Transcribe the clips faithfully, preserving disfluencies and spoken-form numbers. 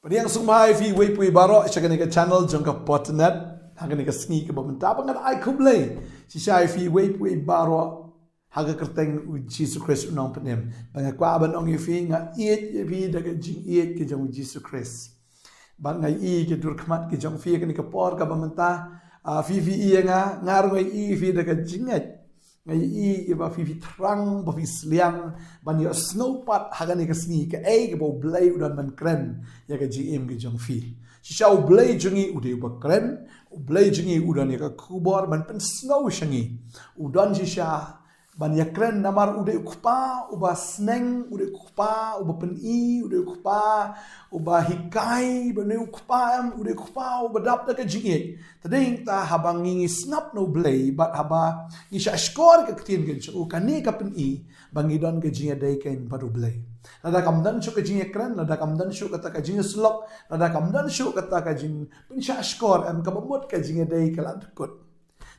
Pdiang sngewbha ïa phi wei pa wei baroh sha kane ka channel jong ka Potnet. Ha kane ka sngi kaba mynta ba ngan ai khublei shisha ïa phi wei pa wei baroh ha ka kyrteng u Jisu Khrist u nongpynim. Ba nga kwah ban ong ïa phi, nga ïeit ïa phi da ka jingïeit ka jong u Jisu Khrist. Bad nga ïohi ka dur khmat ka jong phi ha kane ka por kaba mynta. Ah, phi phi ïohi ïa nga, nga ruh nga ïohi ïa phi da ka jingngeit. Nga ïohi ïa ba phi phi thrang, ba phi sliang ban ïohsngew pat ha kane ka sngi kaei kaba U Blei u don ban kren ïa ka jingim ka jong phi. Shisha U Blei jong ngi u dei uba kren, U Blei jong ngi u don ïa ka khubor ban pynsngew sha ngi. U don shisha ban ïakren namar u dei u Kpa uba sneng, u dei u Kpa uba pyni, u dei u Kpa uba hikai, u dei u Kpa em, u dei u Kpa uba dap da ka jingïeit. Te dei ta haba ngi ngi sngap na U Blei bad haba ngi shah shkor ka ktien ka jong u, kane ka pyni ba ngi don ka jingïadei kein bad U Blei. Lada kam don shuh ka jingïakren, lada kam don shuh kata ka jingïasyllok, lada kam don shuh kata ka jingpynshah shkor em, kaba mut ka jingïadei ka la dkut.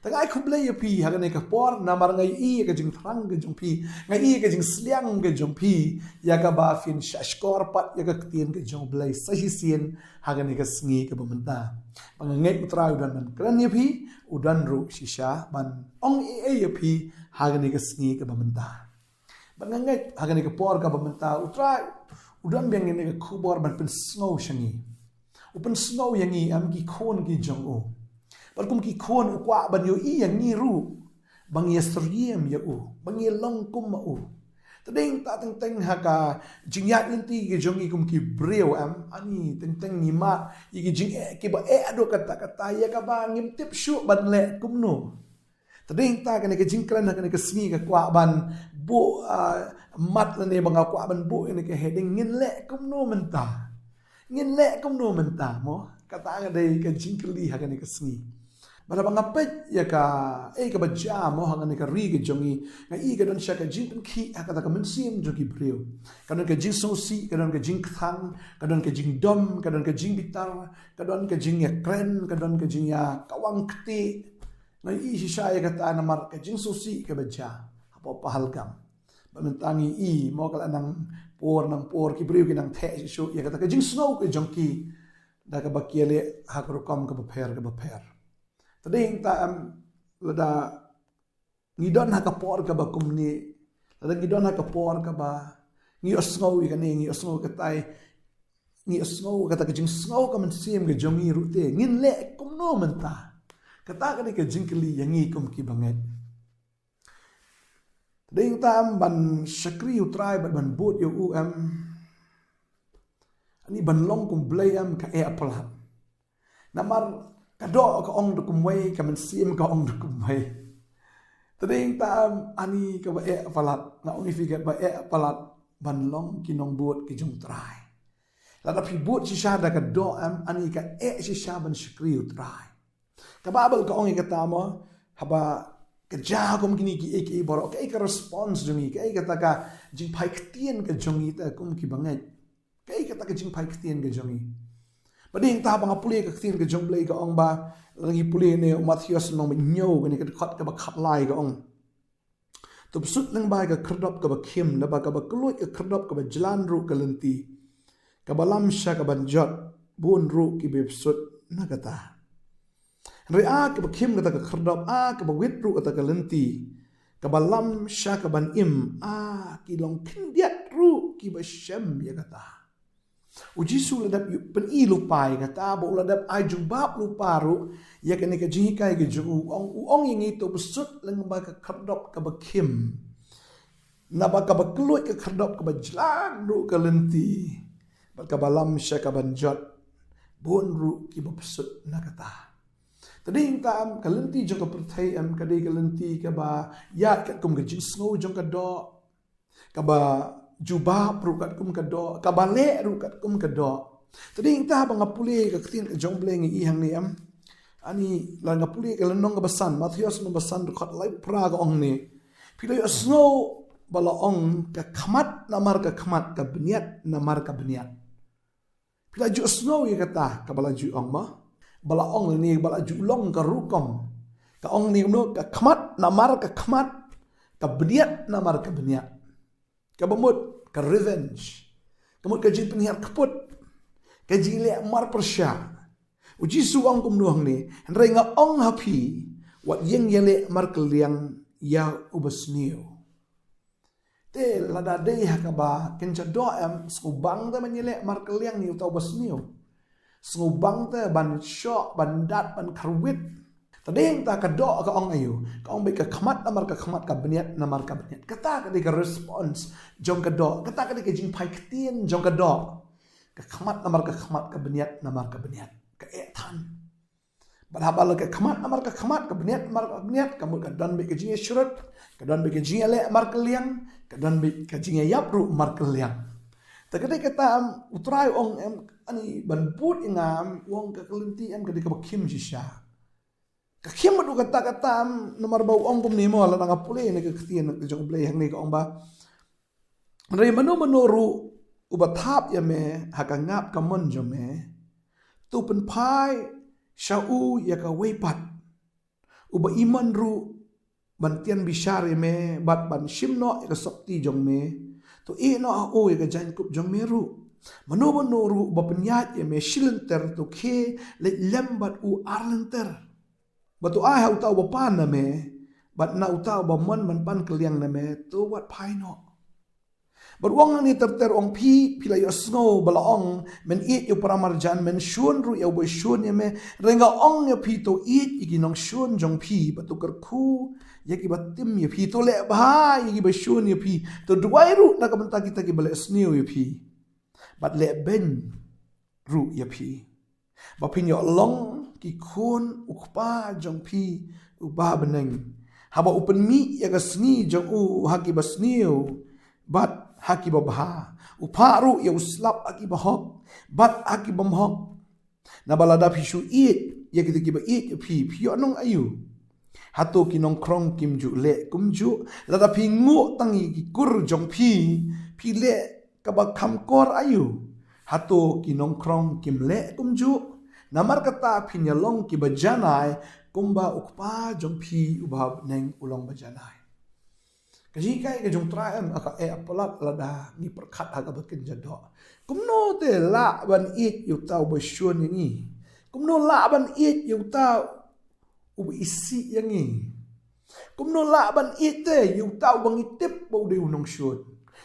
Te nga ai khublei ïa phi ha kane ka por namar nga ïohi ïa ka jingthrang ka jong phi, nga ïohi ïa ka jingsliang ka jong phi ïa kaba phin shah shkor pat ïa ka ktien ka jong U Blei sa shisien ha kane ka sngi kaba mynta. Ba nga ngeit U Trai u don ban kren ïa phi, u don ruh shisha ban ong ei ei ïa phi ha kane ka sngi kaba mynta. Ba nga ngeit ha kane ka por kaba mynta U Trai u don biang ïa kane ka khubor ban pynsngew sha ngi. U pynsngew ïa ngi em, ki khun ki jong u. Bad kum ki khun u kwah ban ïohi ïa ngi ruh ba ngi ïasyriem ïa u, ba ngi long kum ma u. Te dei ta teng teng ha ka jingïaid lynti ka jong ngi kum ki briew em, ani teng teng ngi mad ïa ki jingeh kiba eh haduh katta katta ïa kaba ngim tip shuh ban leh kumno. Te dei ta kane ka jingkren ha kane ka sngi ka kwah ban buh, ah, mat lane ba nga kwah ban buh ïa kane ka heading, ngin leh kumno mynta. Ngin leh kumno mynta mo. Kata ka dei ka jingkylli ha kane ka sngi. Bad haba nga peit ïa kaei kaba jia mo ha kane ka ri ka jong ngi, nga ïohi ka don shisha ka jingpynkhih ha kata ka mynsiem jong ki briew. Ka don ka jingsngewsih, ka don ka jingkthang, ka don ka jingdom, ka don ka jingbitar, ka don ka jingïakren, ka don ka jingïakawang ktieh. Nga ïohi shisha ïa kata namar ka jingsngewsih kaba jia hapoh Pahalgam. Bad mynta ngi ïohi mo ka la nang por nang por ki briew ki nang theh shuh shuh ïa kata ka jingsngew ka jong ki da kaba ki ïaleh ha ka rukom kaba pher kaba pher. Te dei ta em, lada ngi don ha ka por kaba kumne, lada ngi don ha ka por kaba ngi ïohsngew ïa kane, ngi ïohsngew katai, ngi ïohsngew kata ka jingsngew ka mynsiem ka jong ngi ruh te, ngin leh kumno mynta. Kata ka dei ka jingkylli ïa ngi kum ki bangeit. Te dei ta em ban shakri U Trai bad ban bud ïa u em, ani ban long kum Blei em, ka eh palat. Namar ka doh ka ong da kumwei, ka mynsiem ka ong da kumwei. Te dei ta em, ani kaba eh palat, nga ong ïa phi kaba eh palat ban long ki nongbud ki jong U Trai. Lada phi bud shisha da ka doh em, ani ka eh shisha ban shakri U Trai. Ka Baibl ka ong ïa kata mo, haba ka jia kum kine kiei kiei baroh, kaei ka response jong ngi, kaei kata ka jingphai ktien ka jong ngi te kum ki bangeit. Kaei kata ka jingphai ktien ka jong ngi. Bad dei ta haba nga pule ka ktien ka jong U Blei ka ong ba, lada ngi pule ne u Mathaios lynnong ba hynñiew kane ka dkhot kaba khatlai ka ong. To bsut lyngba ïa ka khyrdop kaba khim, naba kaba kylluid ka khyrdop kaba jlan ruh ka lynti. Kaba lam sha kaban jot, bun ruh kiba bsut na kata. Hynrei a kiba khim kata ka khyrdop, a kaba wit ruh kata ka lynti. Kaba lam sha kaban im, a ki long khyndiat ruh kiba shem ïa kata. U Jisu u la dep ïa pyni lypa ïa kata, bad u la dep ai jubab lypa ruh ïa kane ka jinghikai ka jong u, u ong, u ong ïa ngi to bsut lyngba ka khyrdop kaba khim. Naba kaba kylluid ka khyrdop kaba jlan ruh ka lynti. Bad kaba lam sha kaban jot, bun ruh kiba bsut na kata. Te dei ta em, ka lynti jong ka pyrthei em, ka dei ka lynti kaba ïaid katkum ka jingsngew jong ka doh. Kaba jubab ruh katkum ka doh, kaba leh ruh katkum ka doh. Te dei ta haba nga pule ka ktien ka jong U Blei ngi ïohi hangne em. Ani lada nga pule ka lynnong kaba san, Mathaios lynnong ba san dkhot laiphew phra ka ong ne. Phi la ïohsngew ba la ong ka khmat namar ka khmat, ka bniat namar ka bniat. Phi la ju sngew ïa kata kaba la ju ong mo. Ba la ong lane ba la ju long ka rukom. Ka ong ne kumno, ka khmat namar ka khmat, ka bniat namar ka bniat. Kaba mut ka revenge. Ka mut ka jingpynhiar kput. Ka jingleh mar pyrshah. U Jisu u ong kumno hangne? Hynrei nga ong ha phi, wat ïeng ïaleh markylliang ïa u basniew. Te lada dei ha kaba kynja doh em, sngewbang te ban ïaleh markylliang ïa uta u basniew. Sngewbang te ban shoh, ban dat, ban kyrwit. Te dei hangta ka doh ka ong aïu? Ka ong beit ka khmat namar ka khmat, ka bniat namar ka bniat. Kata ka dei ka response jong ka doh. Kata ka dei ka jingphai ktien jong ka doh. Ka khmat namar ka khmat, ka bniat namar ka bniat. Ka eh than. Bad haba la ka khmat namar ka khmat, ka bniat namar ka bniat, ka mut ka don beit ka jingïashrut, ka don beit ka jingïaleh markylliang, ka don beit ka jingïaïap ruh markylliang. Te ka dei kata em, u Trai u ong em, ani ban bud ïa nga em, u ong ka lynti em ka dei kaba khim shisha. Ka khim bad u kata kata em, namar ba u ong kumne mo, lada nga pule ne ka ktien ka jong U Blei hangne ka ong ba, hynrei mano mano ruh uba thap ïa me ha ka ngap ka mon jong me, to pynphai sha u ïa kawei pat. Uba imon ruh ban tian bishar ïa me bad ban shim noh ïa ka sopti jong me, to ïeh noh ha u ïa ka jaiñkup jong me ruh. Mano mano ruh uba pynïaid ïa me shi lynter, to khie leit lem bad u ar lynter. Bad to ai ha uta uba pan na me, bad na uta uba mon ban pan kylliang na me, to wat phai noh. Bad u ong hangne ter ter, u ong phi, phi la ïohsngew ba la ong, men ïeit ïa u para marjan, men shun ruh ïa uba shun ïa me. Hynrei nga ong ïa phi, to ïeit ïa ki nongshun jong phi, bad to kyrkhu ïa kiba tim ïa phi, to leh bha ïa kiba shun ïa phi, to duwai ruh na ka bynta kita kiba leh sniew ïa phi bad leh beiñ ruh ïa phi, ba phin ïoh long ki khun u Kpa jong phi uba ha bneng, haba u pynmih ïa ka sngi jong u ha kiba sniew bad ha kiba bha, u phah ruh ïa u slap ha kiba hok bad ha kibym hok. Naba lada phi shu ïeit ïa kita kiba ïeit ïa phi, phi ïoh nong aïu? Hato ki nongkhrong kim ju leh kumjuh? Lada phi nguh tang ïa ki kur jong phi, phi leh kaba kham kor aïu? Hato ki nongkhrong kim leh kumjuh? Namar kata phin ïa long kiba janai, kumba u Kpa jong phi uba ha bneng u long ba janai. Ka jinghikai ka jong U Trai em, ka eh palat lada ngi pyrkhat ha kaba kynja doh. Kumno te lah ban ïeit ïa uta uba shun ïa ngi? Kumno lah ban ïeit ïa uta uba isih ïa ngi? Kumno lah ban ïeit te ïa uta uba ngi tip ba u dei u nongshun?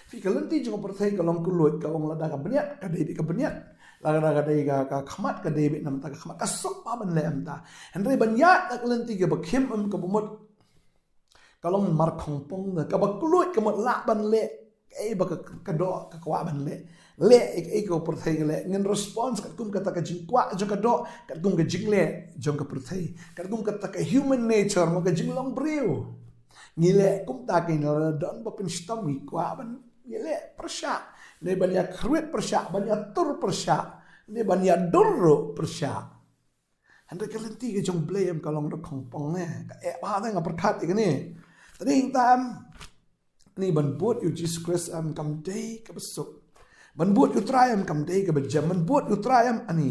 Phi, ka lynti jong ka pyrthei ka long kylluid, ka ong lada ka bniat ka dei beit ka bniat, lada ka dei ka, ka khmat ka dei beit namar ka khmat, ka suk bha ban leh namar. Hynrei ban ïaid na ka lynti kaba khim em, kaba mut ka long mar khongpong, kaba kylluid, ka mut lah ban leh kaei ba ka, ka doh ka kwah ban leh. Leh kaei ka pyrthei ka leh, ngin response katkum kata ka jingkwah jong ka doh, katkum ka jingleh jong ka pyrthei, katkum kata ka human nature, mo, ka jinglong briew. Ngi leh kumta, ka ngi la don ba pynshitom, ngi kwah ban ïaleh pyrshah, ne ban ïakhrwit pyrshah, ban ïatur pyrshah, ne ban ïadur ruh pyrshah. Hynrei ka lynti ka jong U Blei em, ka long da khongpong ne, ka eh bha ne, nga pyrkhat ïa kane. Te dei hangta em, ani ban bud ïa u Jisu Khrist em kam dei kaba suk. Ban bud ïa U Trai em kam dei kaba jem. Ban bud ïa U Trai em, ani,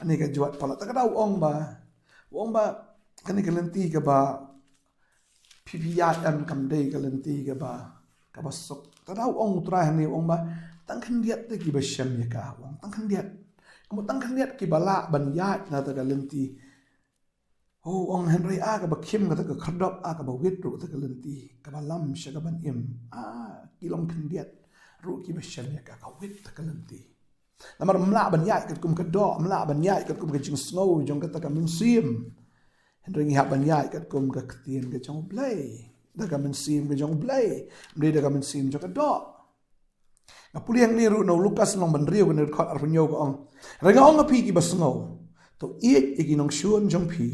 ani ka jwat palat. Te ka daw u ong ba, u ong ba kane ka lynti kaba phi phi ïaid em kam dei ka lynti kaba, kaba suk. Te daw u ong U Trai hangne, u ong ba tang khyndiat te kiba shem ïa ka, u ong tang khyndiat. Ka mut tang khyndiat kiba lah ban ïaid na kata ka lynti. U ong hynrei a kaba khim kata ka khyrdop, a kaba wit ruh kata ka lynti, kaba lam sha ka ban im, a ki long khyndiat ruh kiba shem ïa ka, ka wit kata ka lynti. Namar ym lah ban ïaid katkum ka doh, ym lah ban ïaid katkum ka jingsngew jong kata ka mynsiem. Hynrei ngi hap ban ïaid katkum ka ktien ka jong U Blei, da ka mynsiem ka jong U Blei, ym dei da ka mynsiem jong ka doh. Nga pule hangne ruh na u Lukas lynnong ba hynriew, kane dkhot arphew hynñiew, ka ong, hynrei nga ong ha phi kiba sngew, to ïeit ïa ki nongshun jong phi,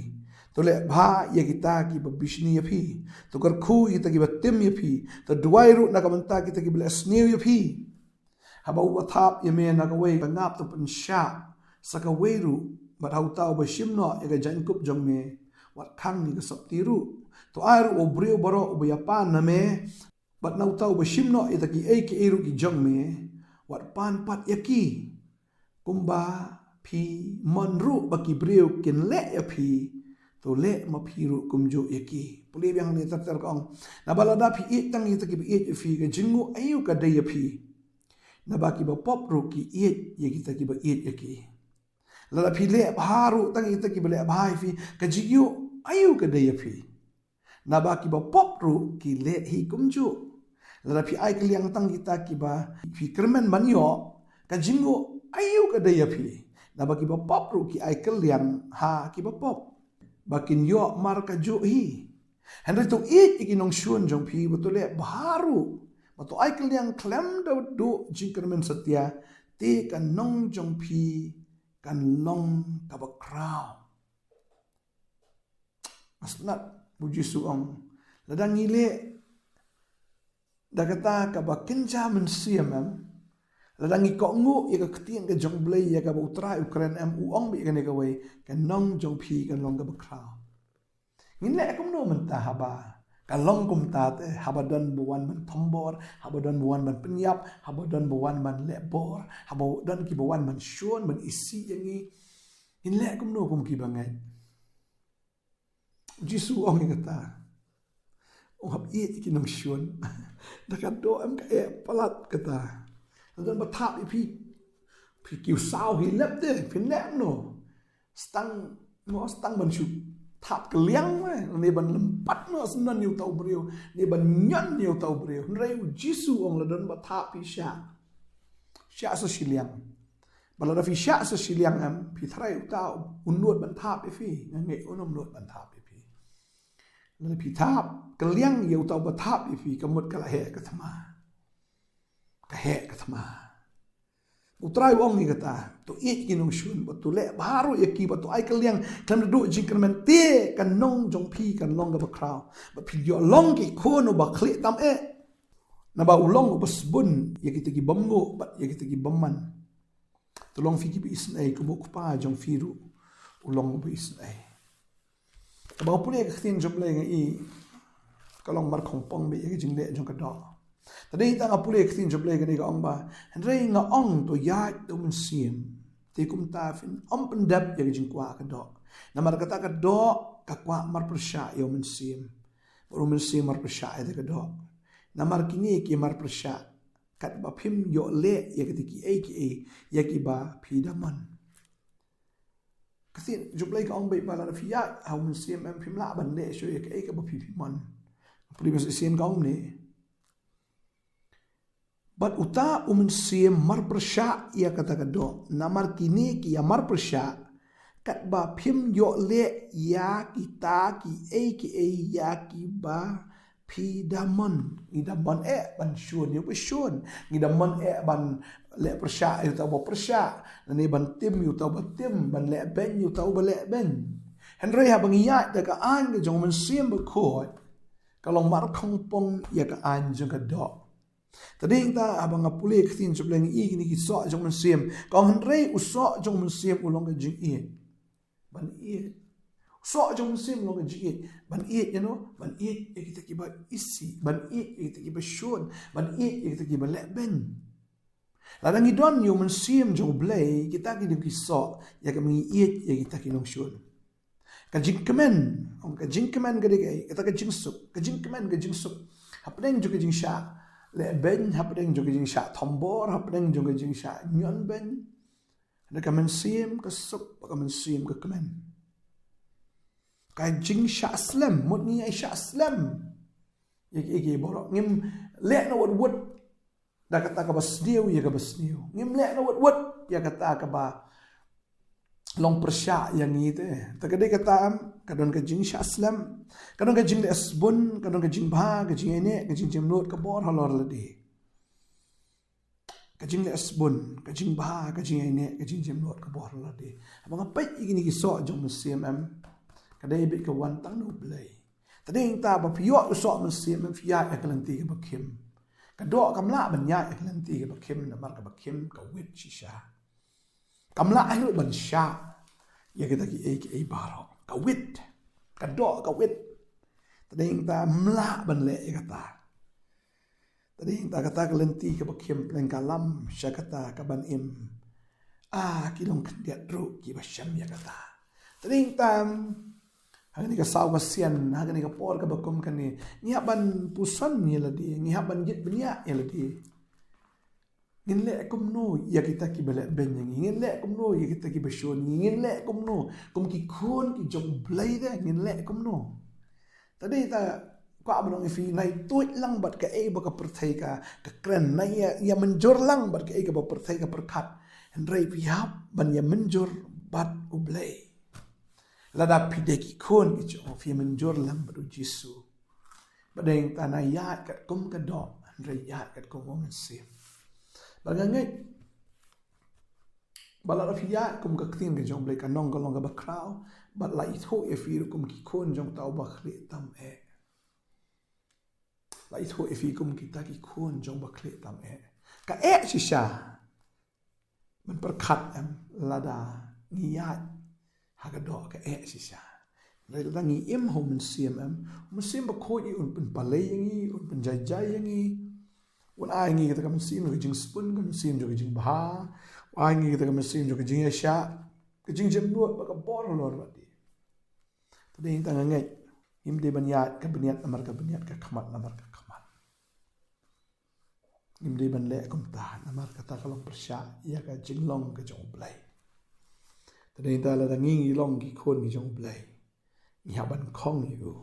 to leh bha ïa kita kiba bishni ïa phi, to kyrkhu ïa kita kiba tim ïa phi, to duwai ruh na ka bynta kita kiba leh sniew ïa phi. Haba uba thap ïa me na kawei ka ngap, to pynshah sa kawei ruh, bad ha uta uba shim noh ïa ka jaiñkup jong me, wat khang ïa ka sopti ruh. To ai ruh ïa u briew baroh uba ïapan na me, bad na uta uba shim noh ïa kita kiei kiei ruh ki jong me, wat pan pat ïa ki. Kumba phi mon ruh ba ki briew kin leh ïa phi, to leh ma phi ruh kumjuh ïa ki. Pule biang hangne ter ter, ka ong, naba lada phi ïeit tang ïa kita kiba ïeit ïa phi, ka jingnguh aïu ka dei ïa phi? Naba kiba pop ruh ki ïeit ïa kita kiba ïeit ïa ki. Lada phi leh bha ruh tang ïa kita kiba leh bha ïa phi, ka jingïoh aïu ka dei ïa phi? Naba kiba pop ruh ki leh hi kumjuh. Lada phi ai kylliang tang kita kiba phi kyrmen ban ïoh, ka jingïoh aïu ka dei ïa phi? Naba kiba pop ruh ki ai kylliang ha kiba pop, ba kin ïoh mar kajuh hi. Hynrei to ïeit ïa ki nongshun jong phi, ba to leh bha ruh, ba to ai kylliang khlem da duh jingkyrmen satia, te ka nong jong phi kan long kaba khraw. Nga sngewtynnat ba u Jisu u ong, lada ngi leh da kata kaba kynja mynsiem, em, lada ngi kohnguh ïa ka ktien ka jong U Blei ïa kaba U Trai u kren, em, u ong beit ïa kane kawei, ka nong jong phi kan long kaba khraw. Ngin leh kumno mynta haba ka long kumta te, haba don ba wan ban thombor, haba don ba wan ban pynïap, haba don ba wan ban leh bor, haba don kiba wan ban shun, ban isih ïa ngi? Ngin leh kumno kum kiba ngeit? U Jisu u ong ïa kata. U ong hap ïeit ïa ki nongshun. Da ka doh, em, ka eh palat kata. Lada don ba thap ïa phi, phi kiew saw hi lep te, phin leh kumno? Stang, mo, stang ban shu thap kylliang, eh, ne ban lympat noh syndon ïa uta u briew, ne ban ñion ïa uta u briew. Hynrei u Jisu u ong lada don ba thap phi shah. Shah sa shiliang. Ba lada phi shah sa shiliang, em, phi tharai uta un nud ban thap ïa phi? Nga ngeit un ym nud ban thap ïa phi. Lada phi thap kylliang ïa uta uba thap ïa phi, ka mut ka la heh ka thma. Ka heh ka thma. U Trai u ong ïa kata, to ïeit ki nongshun, ba to leh bha ruh ïa ki, ba to ai kylliang khlem da duh jingkyrmen, te ka nong jong phi kan long kaba khraw. Ba phin ïoh long ki khun uba khlieh tam eh. Naba u long uba sbun ïa kita ki bym nguh bad ïa kita ki bym man. To long phi kiba isynei, kumba u Kpa jong phi ruh u long uba isynei. Haba nga pule ïa ka ktien jong U Blei nga i, ka long markhongpong beit ïa ka jingleh jong ka doh. Te dei tang nga pule ïa ka ktien jong U Blei kane ka ong ba, hynrei nga ong to ïaid da u Mynsiem. Te kumta phin ym pyndep ïa ka jingkwah ka doh. Namar kata ka doh ka kwah marpyrshah ïa u Mynsiem, bad u Mynsiem marpyrshah ïa ka doh. Namar kine ki marpyrshah, katba phim ïoh leh ïa kita kiei kiei ïa kiba phi da mon. Ka ktien jong U Blei ka ong beit ba lada phi ïaid ha u Mynsiem, em, phim lah ban leh shuh ïa kaei kaba phi, phi mon. Pule ba shisien ka ong ne. Bad uta u Mynsiem marpyrshah ïa kata ka doh. Namar kine ki ïa marpyrshah, katba phim ïoh leh ïa kita kiei kiei ïa kiba phi da mon. Ngi da mon eh ban shun ïa uba shun. Ngi da mon eh ban leh pyrshah ïa uta uba pyrshah, lane ban tim ïa uta uba tim, ban leh beiñ ïa uta uba leh beiñ. Hynrei haba ngi ïaid da ka aiñ ka jong u Mynsiem Bakhuid, ka long markhongpong ïa ka aiñ jong ka doh. Te dei ta haba nga pule ïa ka ktien jong U Blei nga i kine ki soh jong u Mynsiem. Ka ong hynrei u soh jong u Mynsiem u long ka jingïeit. Ban ïeit. U soh jong u Mynsiem u long ka jingïeit. Ban ïeit ïa no, ban ïeit ïa kita kiba isih, ban ïeit ïa kita kiba shun, ban ïeit ïa kita kiba leh beiñ. Lada ngi don ïa u Mynsiem jong U Blei, kita ki dei ki soh ïa kaba ngi ïeit ïa kita ki nongshun. Ka jingkmen, ong, ka jingkmen ka dei kaei? Kata ka jingsuk, ka jingkmen, ka jingsuk. Hapdeng jong ka jingshah leh beiñ, hapdeng jong ka jingshah thombor, hapdeng jong ka jingshah ñion beiñ, da ka mynsiem ka suk, ka mynsiem ka kmen. Ka jingshah slem, mut ngi ïa shah slem ïa ki, ïa ki baroh. Ngim leh na wut wut da kata kaba sniew ïa kaba sniew. Ngim leh na wut wut ïa kata kaba long pyrshah ïa ngi te. Te ka dei kata, em, ka don ka jingshah slem, ka don ka jingleh sbun, ka don ka jingbha, ka jingïaineh, ka jingjemnud ka bor halor lade. Ka jingleh sbun, ka jingbha, ka jingïaineh, ka jingjemnud ka bor halor lade. Haba nga peit ïa kine ki soh jong u Mynsiem, em, ka dei beit ka wan tang na U Blei. Te dei ta ba phi ïoh u soh Mynsiem, em, phi ïaid ïa ka lynti kaba khim. Ka doh kam lah ban ïaid ïa ka lynti kaba khim, namar kaba khim ka wit shisha. Kam lah hi ruh ban shah ïa kita kiei kiei baroh. Ka wit, ka doh ka wit. Te dei ta ym lah ban leh ïa kata. Te dei ta kata ka lynti kaba khim pdeng ka lam sha kata kaban im. Ah, ki long khyndiat ruh kiba shem ïa kata. Te dei ta, em, ha kane ka saw ka sien, ha kane ka por kaba kum kane, ngi hap ban puson ïa lade, ngi hap ban ïit bniah ïa lade. Ngin leh kumno ïa kita kiba leh beiñ ïa ngi? Ngin leh kumno ïa kita kiba shun ïa ngi? Ngin leh kumno kum ki khun ki jong U Blei te? Ngin leh kumno? Te dei ta kwah ban ong ïa phi, nai tuid lang bad kaei ba ka pyrthei ka, ka kren, nai ïa, ïa mynjur lang bad kaei kaba pyrthei ka pyrkhat. Hynrei phi hap ban ïa mynjur bad U Blei. Lada phi dei ki khun ki jong u, phi mynjur lang bad U Jisu. Ba dei ta nai ïaid katkum ka doh, hynrei ïaid katkum U Mynsiem. Ba nga ngeit ba lada phi ïaid kum ka ktien ka jong U Blei, ka nong ka long kaba khraw, bad la ithuh ïa phi ruh kum ki khun jong uta uba khlieh tam eh. La ithuh ïa phi kum kita ki khun jong uba khlieh tam eh. Ka eh shisha ban pyrkhat em lada ngi ïaid ha ka doh? Ka eh shisha. Hynrei lada ngi im ha U Mynsiem em, U Mynsiem Bakhuid un pynpalei ïa ngi, un pynjaijai ïa ngi. Un ai ngi kata ka mynsiem ka jingspun, ka mynsiem jong ka jingbha. Un ai ngi kata ka mynsiem jong ka jingïaishah, ka jingjemnud bad ka bor halor bad ïa. Te dei ta nga ngeit, ngim dei ban ïaid ka bniat namar ka bniat, ka khmat namar ka khmat. Ngim dei ban leh kumta namar kata ka long pyrshah ïa ka jinglong ka jong U Blei. Te dei ta lada ngi ngi long ki khun ki jong U Blei, ngi hap ban khong ïa u.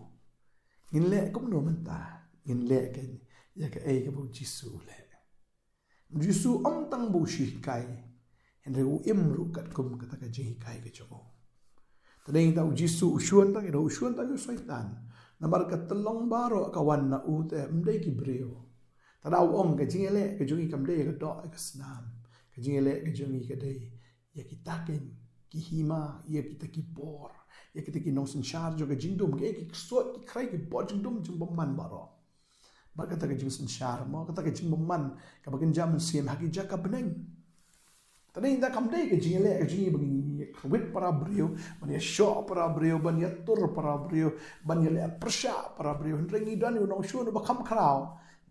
Ngin leh kumno mynta? Ngin leh ka, ïa kaei kaba U Jisu u leh. U Jisu ym tang ba u shu hikai, hynrei u im ruh katkum kata ka jinghikai ka jong u. Te dei ta U Jisu u shun tang, u shun tang ïa u Soitan. Namar ka tyllong baroh ka wan na u te, ym dei ki briew. Te da u ong ka jingïaleh ka jong ngi kam dei ïa ka doh ïa ka snam. Ka jingïaleh ka jong ngi ka dei ïa kita ki, ki hima, ïa kita ki bor, ïa kita ki nongsynshar jong ka jingdum, ki, ki ksuid, ki khrei, ki bor jingdum jingbymman baroh. Bad kata ka jingsynshar mo, kata ka jingbymman kaba kynja mynsiem ha ki jaka bneng. Te dei ta kam dei ka jingïaleh ka jong ngi ban ïa khwit para briew, ban ïa shoh para briew, ban ïa tur para briew, ban ïaleh pyrshah para briew. Hynrei ngi don ïa u nongshun uba kham khraw,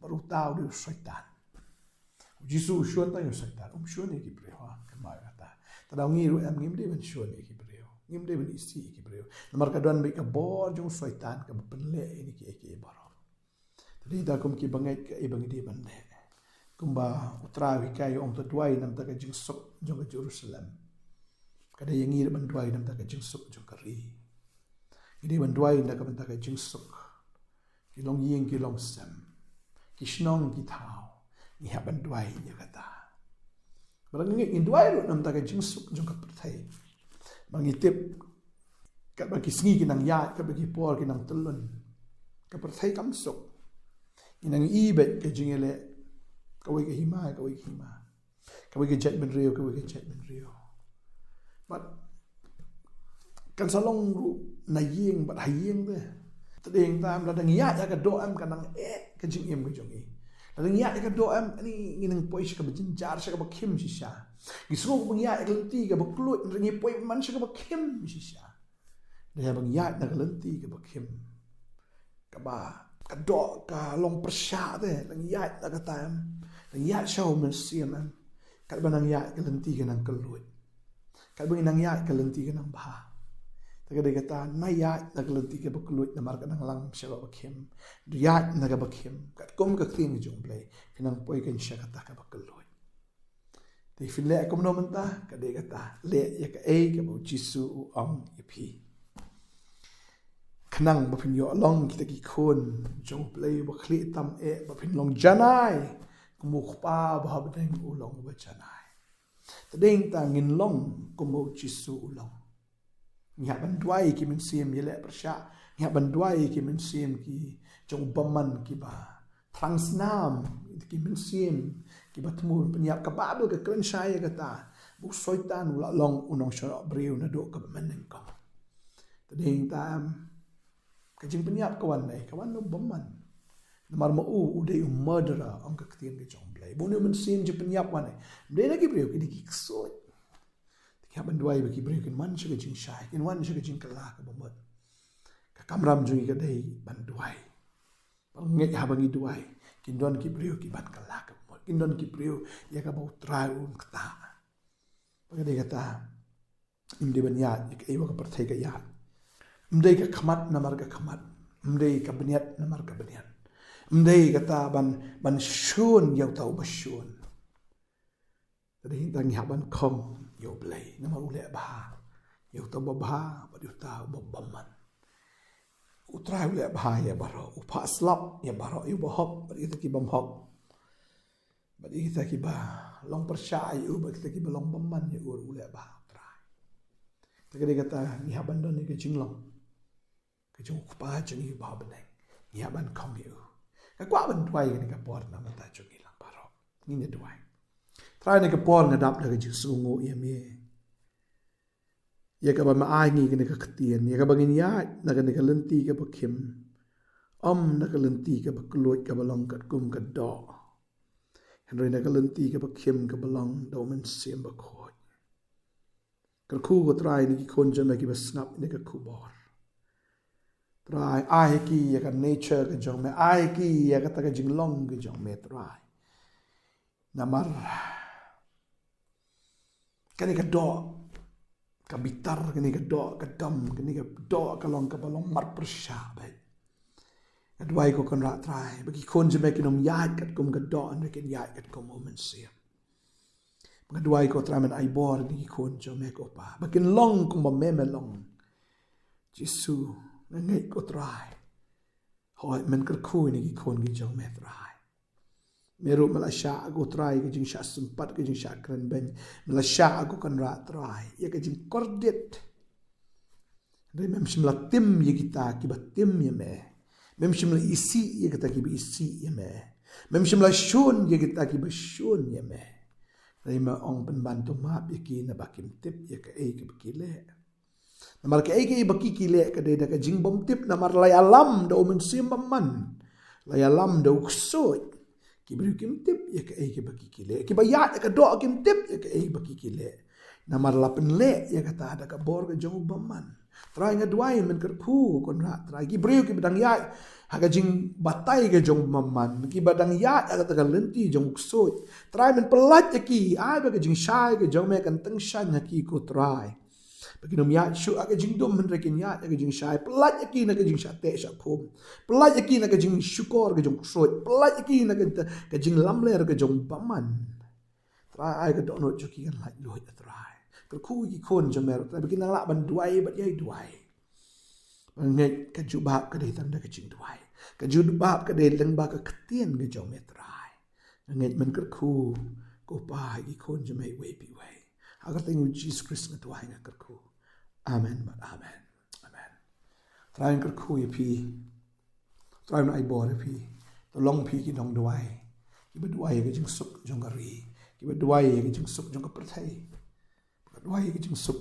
bad uta u dei u Soitan. U Jisu u shun tang ïa u Soitan, um shun ïa ki briew, ha, kynmaw ïa kata. Te da ngi ruh em ngim dei ban shun ïa ki briew, ngim dei ban isih ïa ki briew. Namar ka don beit ka bor jong u Soitan kaba pynleh ïa ngi kiei kiei baroh. Te dei ta kum ki bangeit kaei ba ngi dei ban leh. Kumba U Trai u hikai u ong to duwai namar ka jingsuk jong ka Jerusalem. Ka dei ïa ngi ruh ban duwai namar ka jingsuk jong ka ri. Ngi dei ban duwai namar ka jingsuk. Ki longïing ki longsem, ki shnong ki thaw, ngi hap ban duwai ïa kata. Ba ngi, ngi duwai ruh namar ka jingsuk jong ka pyrthei. Ba ngi tip katba ki sngi ki nang ïaid, katba ki por ki nang tyllun, ka pyrthei kam suk. Ngi nang ïohi beit ka jingïaleh kawei ka hima, kawei ka hima. Kawei ka jaitbynriew, kawei ka jaitbynriew. Bad kan sa long ruh na ïing bad ha ïing te. Te dei ta em lada ngi ïaid ïa ka doh em ka nang eh ka jingim ka jong ngi. Lada ngi ïaid ïa ka doh em, ani ngi nang poi sha kaba jynjar, sha kaba khim shisha. Ngi sngew ba ngi ïaid ïa ka lynti kaba kylluid, hynrei ngi poi man sha kaba khim shisha. Dei ba ngi ïaid na ka lynti kaba khim. Kaba ka doh ka long pyrshah te, lada ngi ïaid na kata em, lada ngi ïaid sha U Mynsiem em. Katba nang ïaid ka lynti ka nang kylluid. Katba ngi nang ïaid ka lynti ka nang bha. Te ka dei kata, nai ïaid na ka lynti kaba kylluid namar ka nang lang sha kaba khim. Ïaid na kaba khim. Katkum ka ktien ka jong U Blei, phin nang poi kan sha kata kaba kylluid. Te phin leh kumno mynta? Ka dei kata, leh ïa kaei kaba U Jisu u ong ïa phi. Khnang ba phin ïoh long kita ki khun jong U Blei uba khlieh tam eh, ba phin long janai kum U Kpa uba ha bneng u long uba janai. Te dei ta ngin long kumba U Jisu u long. Ngi hap ban duwai ïa ki mynsiem ïaleh pyrshah. Ngi hap ban duwai ïa ki mynsiem ki jong u bymman kiba thrang snam, ki mynsiem kiba thmu pynïap. Ka Baibl ka kren shai ïa kata ba u Soitan u la long u nongshoh briew naduh kaba mynnyngkong. Te dei ta em, ka jingpynïap ka wan dei, ka wan na u bymman. Namar ma u, u dei u murderer, ong ka ktien ka jong U Blei. Ba une u mynsiem jingpynïap wan dei. Ym dei na ki briew, ki dei ki ksuid. Te ngi hap ban duwai ba ki briew kin wan sha ka jingshai, kin wan sha ka jingkylla kaba mut. Ka kamram jong ngi ka dei ban duwai. Ba ngeit haba ngi duwai, kin don ki briew kiban kylla kaba mut. Kin don ki briew ïa kaba U Trai un ktah. Ba ka dei kata, ym dei ban ïaid ïa kaei ba ka pyrthei ka ïaid. Ym dei ka khmat namar ka khmat. Ym dei ka bniat namar ka bniat. Ym dei kata ban, ban shun ïa uta uba shun. Dei tang ngi hap ban khong ïa U Blei namar u leh bha ïa uta uba bha bad ïa uta uba bymman. U Trai u leh bha ïa baroh, u phah slap ïa baroh, ïa uba hok bad ïa kita ki bym hok, bad ïa kita kiba long pyrshah ïa u bad kita kiba long bymman ïa u, u leh bha U Trai. Te ka dei kata ngi hap ban don ïa ka jinglong ka jong U Kpa jong ngi uba ha bneng. Ngi hap ban khong ïa u. Nga kwah ban duwai kane ka por na ka bynta jong ngi lang baroh. Ngin ïa duwai. Trai, na ka por nga dap da ka jingsngewnguh ïa me, ïa kaba me ai ngi kane ka ktien, ïa kaba ngin ïaid na kane ka lynti kaba khim, ym na ka lynti kaba kylluid kaba long katkum ka doh, hynrei na ka lynti kaba khim kaba long da U Mynsiem Bakhuid. Kyrkhu ko Trai ïa ki khun jong me kiba sngap ïa ka khubor. Trai, ai ha ki ïa ka nature ka jong me, ai ha ki ïa kata ka jinglong ka jong me, Trai. Namar kane ka doh ka bitar, kane ka doh ka dom, kane ka doh ka long kaba long marpyrshah bha. Nga duwai ko Kynrad Trai ba ki khun jong me kin ym ïaid katkum ka doh, hynrei kin ïaid katkum U Mynsiem. Nga duwai ko Trai, men ai bor ïa ki khun jong me ko Pa ba kin long kumba me me long. Jisu, nga ngeit ko Trai, hooid men kyrkhu ïa ki khun ki jong me Trai. Me ruh me la shah ko Trai ka jingshah sympat, ka jingshah kren beiñ. Me la shah ko Kynrad Trai ïa ka jingkordit. Hynrei mem shym la tim ïa kita kiba tim ïa me. Mem shym la isih ïa kita kiba isih ïa me. Mem shym la shun ïa kita kiba shun ïa me. Hynrei me ong pynban to map ïa ki naba kim tip ïa kaei kaba ki leh. Namar kaei kaei ba ki ki leh ka dei da ka jingbymtip, namar la ïalam da U Mynsiem Bymman, la ïalam da u ksuid. Ki briew kim tip ïa kaei kaei ba ki ki leh. Kiba ïaid ïa ka doh kim tip ïa kaei ba ki ki leh, namar la pynleh ïa kata da ka bor ka jong U Bymman. Trai, nga duwai men kyrkhu ko Kynrad Trai, ki briew kiba dang ïaid ha ka jingbatai ka jong U Bymman, kiba dang ïaid ha kata ka lynti jong u ksuid, Trai men pyllait ïa ki, ai ba ka jingshai ka jong me kan tyngshaiñ ha ki ko Trai. Ba kin ym ïaid shuh ha ka jingdum, hynrei kin ïaid ha ka jingshai. Pyllait ïa ki na ka jingshah teh shah khum. Pyllait ïa ki na ka jingshukor ka jong u ksuid. Pyllait ïa ki na ka, ka jinglamler ka jong U Bymman. Trai, ai ka dohnud jong ki kan laitluid, Trai. Kyrkhu ïa ki khun jong me Trai ba kin nang lah ban duwai bad ïai duwai. Ba ngeit ka jubab ka dei tang da ka jingduwai. Ka jubab ka dei lyngba ka ktien ka jong me Trai. Nga ngeit men kyrkhu ko Pa ïa ki khun jong me iwei pa iwei. Ha ka kyrteng U Jisu Khrist nga duwai nga kyrkhu. Amen bad amen. Amen. Trai, nga kyrkhu ïa phi. Trai, un ai bor ïa phi. To long phi ki nongduwai kiba duwai ïa ka jingsuk jong ka ri, kiba duwai ïa ka jingsuk jong ka pyrthei, kiba duwai ïa ka jingsuk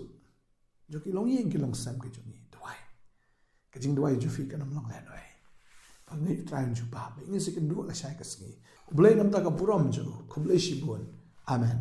jong ki longïing ki longsem ki jong ngi. Duwai. Ka jingduwai jong phi kan ym long lehnohei. Ba ngeit Trai un jubab. Ba ngin sa ïakynduh lashai ka sngi. U Blei un ai ka burom jong u. Khublei shibun. Amen.